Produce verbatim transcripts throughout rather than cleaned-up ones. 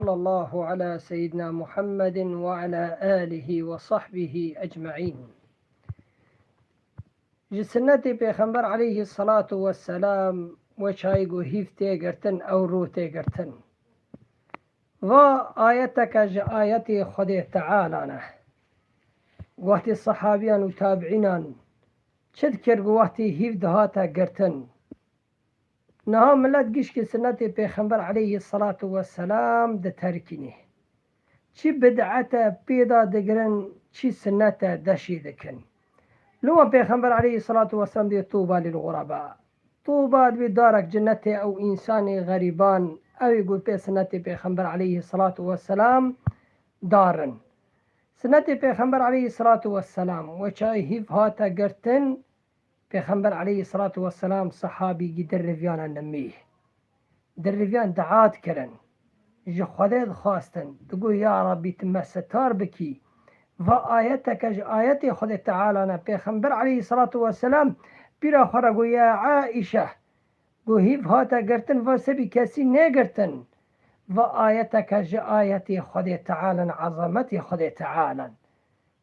Sallallahu ala seyyidina Muhammedin ve ala alihi ve sahbihi ecmaîn. Ji sinnetê Pêxember aleyhi salatu ve selam weçayî ku hîv tê girtin, ew rû tê girtin. Va ayeteke ji ayetê Xwedê Teala ne. Wextê sehabiyan û tabiînan çi dikir ku wextê hîv dihate girtin? Niha milet gişkî sinnetê Pêxember aleyhi salatu ve selam diterkînî. Çi bid'ete pêda digirin, çi sinnete deşî dikin. Loma Pêxember aleyhi salatu ve selam dê tuba lil ğuraba. Tuba dibê darek cennetê ew însanê xerîban, ew ê ku pê sinnetê Pêxember aleyhi salatu ve selam darin. Sinnetê Pêxember aleyhi salatu ve selam, weçayî hîv hate girtin, Pêxember aleyhi salatu ve selam sehabî gî di riviyana nimî. Di riviyan dua dikirin. Ji Xwedê dixwastin. Digot, ya Rabbî, tu me sitar bikî. Va ayeteke ji ayetê Xwedê Teala ne. Pêxember aleyhi salatu ve selam pîra xwe re got, ya Aîşe, got, hîv hate girtin, va sebî kesî nêgirtin. Va ayeteke ji ayetê Xwedê Teala ne, ezametê Xwedê Teala ne.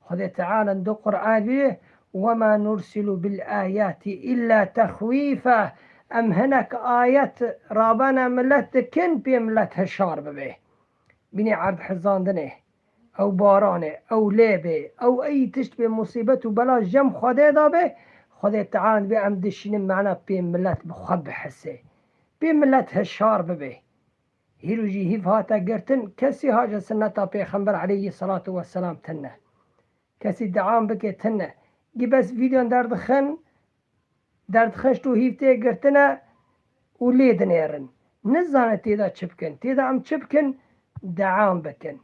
Xwedê Teala di Qur'an dibê, "Wema nursilu bil ayati illa texwîfe." Em hinek ayet rabene milet dikin, pê milet hişar bibe. Bînî erd hizandinê, ew baranê, ew lê bê, ew ey tişt bê musîbet û bela jem Xwedê da bê, Xwedê Teala dibê em dişînin mena pê milet bi xwe bihise. Pê milet hişar bibe. Hîro jî hîv hate girtin, kesî hace sinneta Pêxember aleyhi salatu ve selam tine. Kesî deam bike tine. Gî bes vîdyon derdixin, derdixin ji tu hîv tê girtine û lê dinêrin. Nizane tê de çi bikin. Tê de em çi bikin? Deam bikin.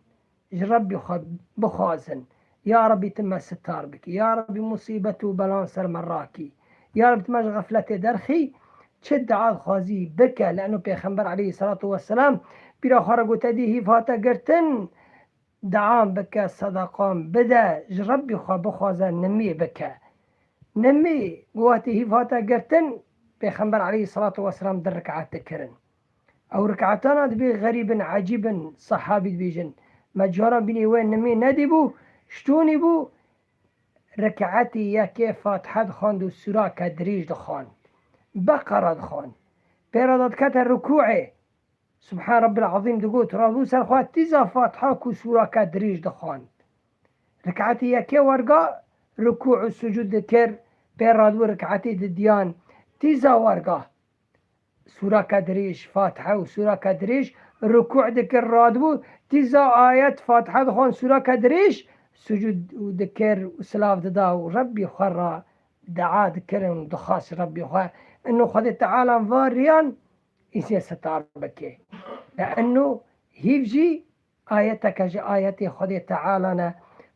Ji Rebbî xwe bixwazin. Ya Rebbî, tu me sitar bikî. Ya Rebbî, musîbet û belan ser me rakî. Ya Rebbî, tu me ji xefletê derxî. Çi dua dixwazî bike. Leno Pêxember aleyhi salatu ve selam pîra xwe re gote dî hîv hate girtin. Deam bike, sedeqan bide, ji Rebbî xwe bixwaze, nimî bike. Nimî, ku wextê hîv hate girtin, Pêxember aleyhi salatu ve selam di rik'et dikirin. Ew rik'etana dibê xerîb in, ecîb in, sehabî dibêjin. Me cara bînî wê nimî nedîbû, ştûnî bû, rik'etî yekê Fatiha dixwand û sûrake dirêj dixwand. Beqera dixwand. Pê re de dikete rukûê. Subhan Rabbil Azîm digot, radibû ser xwe tîza Fatiha ku sûrake dirêj dixwand. Rik'etî yekê werga rukû û sucûd dikir, pê radibû rik'etî didiyan. Tîza werga sûreke dirêj, Fatiha û sûreke dirêj, rukû dikir, radibû tîza ayet Fatiha dixwand, sûreke dirêj, sucûd dikir û silav dida û Rebbî xwe re dua dikirin û dixwast Rebbî xwe. Ino Xwedê Teala va riyan însê sitar bike. Le'enno hîv jî ayeteke ji ayetê Xwedê Teala ne.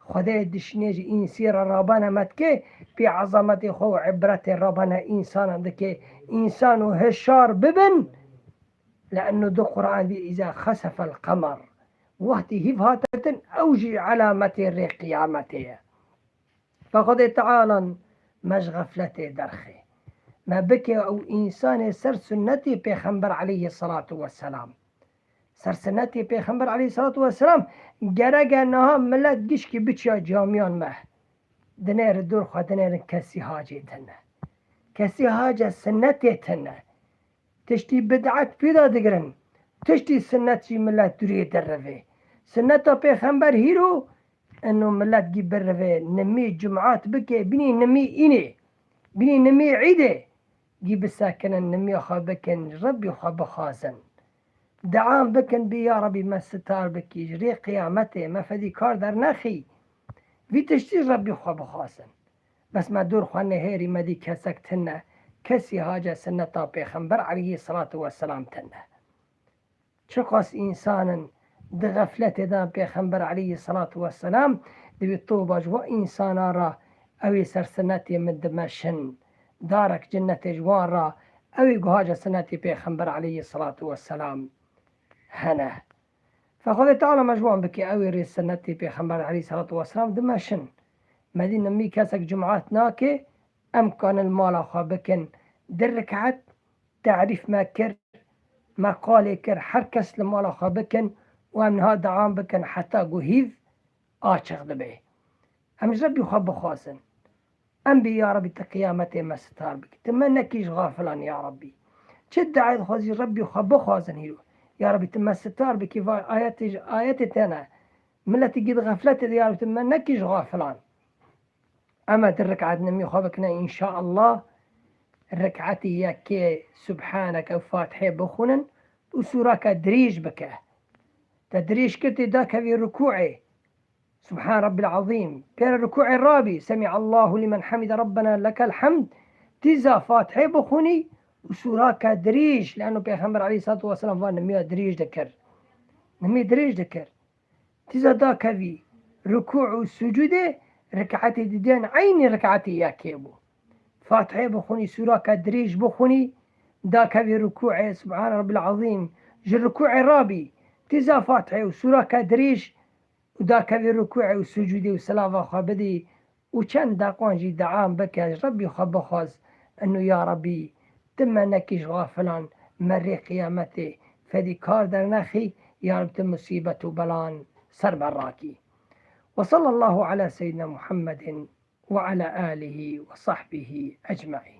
Xwedê dişinê ji însê re rabane me dike, pê ezametê xwe û ibretê rabane însanan dike. Însan û hişar bibin. Le'enno di Qur'an dî îza xesefel qemer. Wextî hîv hate din, ew jî elametê rê qiyametê ye. Fe Xwedê Teala me ji xefletê derxê. Me bike ew însanê ser sunnetê Pêxember aleyhi salatu ve selam. Ser sunnetê Pêxember aleyhi salatu ve selam gereke niha milet gişkî biçiya camiyan me. Dinêrin dor xwe dinêrin kesî hacê tine. Kesî hace sunnetê tine. Tiştî bid'et pêda digirin. Tiştî sunnet jî milet durê derivê. Sunneta Pêxember hîro, eno milet gî birivê, nimî cumat bike, binî nimî înê, binî nimî îdê. Gî bisekinin, nimî xwe bikin, Rebbî xwe bixwazin. Deam bikin, bî ya Rebbî me sitar bikî, ji rê qiyametê me fedî kar dernexî. Vî tiştî Rebbî xwe bixwazin. Bes me dor xwe nehêrî, me dî kesek tine. Kesî hace sunneta Pêxember aleyhî selatu weselam tine. Çiqas însan in di xefletê de Pêxember aleyhî selatu weselam, divê toba ji we însana re, ew ê ser sunnetê min dimeşin. Darek cinnetê ji wan re, ew ê guhaca sunnetê Pêxember aleyhî selatu weselam hene. Fe Xwedê Teala me ji wan bike, ew ê rê sunnetê Pêxember aleyhî selatu weselam dimeşin. Me dî nimî kesek cumat nake, em kanin li mala xwe bikin. Di rik'et tarîf me kir, me qalê kir, her kes li mala xwe bikin, û em niha dewan bikin heta ku hîv açiq dibe. Em ji Rebbî xwe bixwazin. Em bî ya Rebbî tu qiyametê me sitar bikî. Tu me nekî ji xafilan ya Rebbî. Çi dua dixwazî Rebbî xwe bixwazin hîro. Ya Rebbî tu me sitar bikî va ayetê ji ayetê te ne. Miletî gî di xefletê de ya Rebbî tu me nekî ji xafilan. Em ê di rik'et nimî xwe bikine înşaallah. Rik'etê yekê Subhaneke û Fatihê bixwînin û sûreke dirêj bike. Te dirêj kir tê dakevî rukû'ê. Subhan Rabbil Azîm. Pêre rukû'ê rabî. Semi'allahu limen hamide Rabbena lekel hamd. Tîza Fatihê bixwînî û sûreke dirêj. Leno Pêxember aleyhissalatu vesselam va nimîya dirêj dikir. Nimî dirêj dikir. Tîza dakevî rukû û sucûdê rik'etê didiyên eynî rik'etê yekê bû. Fatihê bixwînî, sûreke dirêj bixwînî, dakevî rukû'ê, Subhan Rabbil Azîm, ji rukû'ê rabî, tîza Fatihê û sûreke dirêj û dakevî rukû'ê û sucûdê û silava xwe bidî û çend deqan jî dewan bike, ji Rebbî xwe bixwaz, eno ya Rebbî, tu me nekî ji xafilan, me rê qiyametê fedîkar dernexî, ya Rebbî tu musîbet û belan ser me rakî. Ve sallallahu ala seyyidina Muhammedin ve ala alihi ve sahbihi ecmaîn.